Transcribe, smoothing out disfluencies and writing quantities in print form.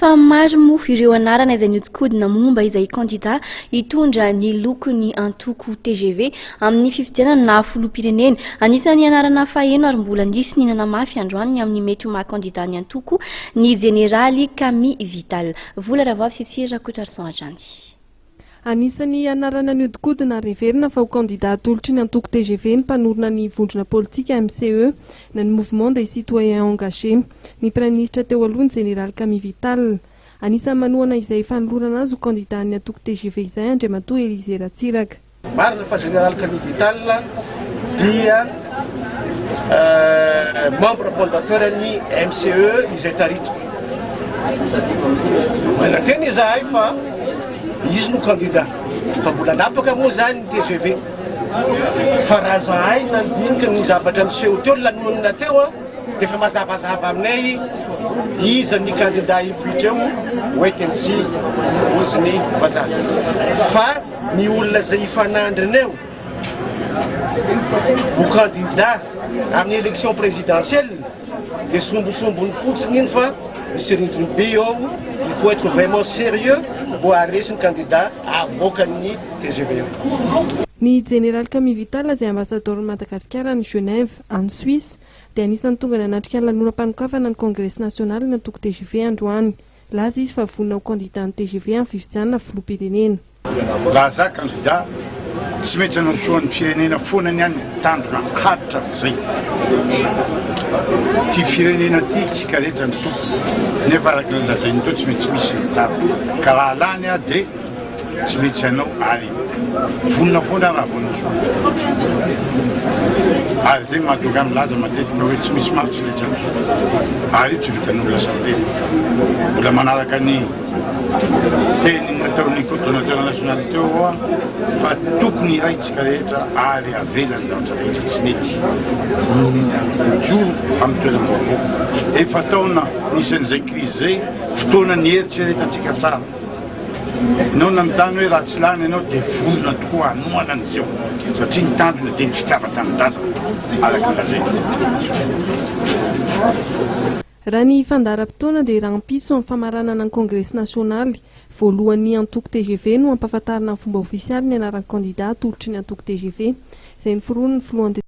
Efa maro moa ireo anarana izay nihodinkodina momba izay kandida hitondra ny lokon'ny antoko tgv amin'ny fifidianana filoham-pirenena. Anisan'ny anarana faheno ary mbola nisy ny nanamafy androany ny amin'ny mety ho maha kandida ny antoko ny jeneraly Camille Vital. Vola Ravoavy sy Tsiry Rakotoarison hatrany. Anisan'ny anarana nihodinkodina ary heverina fa ho kandida atolotry ny antoko tgv ny mpanorina ny vondrona politika MCE na ny Mouvement des Citoyens Engagés, ny praiminisitra teo aloha ny jeneraly Camille Vital. Anisan'ny manohana izay fanolorana azy ho kandidan'ny antoko tgv izay Andriamatoa Elysé Ratsiraka. Marina fa Général Camille Vital dia membre fondateur ny MCE izay taritiko. Manantena izahay fa izy no candidat. Fa mbola anapaka moa izany ny tgv. Fa raha zahay nandinika ny zavatra niseho teo, ny lanonana teo, dia efa mazavazava aminay iza ny candidat hipoitra eo hoentiny sy oziny vazaha. Fa ny olona izay hifanandrina eo ho candidat amin'ny élection présidentielle dia sombosombony fotsiny iny fa misy rindrim-by eo, il faut être vraiment sérieux vao haharesy ny candidat avoakan'ny tgv eo. Ny Jeneraly Camille Vital izay ambasadaoron'i Madagasikara any Genève, any Suisse, dia anisan'ny tonga nanatrika ny lanonam-panokafana ny Kongresy nasionalin'ny antoko tgv androany. Nilaza izy fa vonona ho kandidan'ny tgv amin'ny fifidianana filoham-pirenena. Raha za kandida, tsy maintsy hanao soa ny firenena foana ny any tanjona hatramizay. Ty firenena ty tsika rehetra ny tompony, nefa araka ny lazainy teo tsy maintsy misy ny tariny, ka raha lany aho de tsy maintsy hanao ary vonona foana aho raha vao hanao soa ny firenena. Ary zay no mahatonga ahy milaza matetika hoe tsy misy mafy tsy laitran'ny zoto, ary io tsy vitan'olona samirery. Mbola manaraka ny. Teny nataon'ny coordonnateur national teo hoa fa tokony hiray tsika rehetra ary avela ny zavatra rehetra tsy nety. Mijoro amin'ny toeram-baovao. Efa taona nisy an'izay crise zay, fotoana nieritreretantsika tsara. Ianao nanontany hoe raha tsy lany ianao dia vonona tokoa hanohana ny seho satria ny tanjona dia ny fitiavan-tanindrazana araka ny lazain'ny. Raha ny fandaharam-potoana dia rahampitso amin'ny famaranana ny kongresy nasionaly voalohan'ny antoko tgv no hampahafantarina amin'ny fomba ofisialy ny anaran'ny kandida atolotry ny antoko tgv izay noforonin'ny filohan'ny.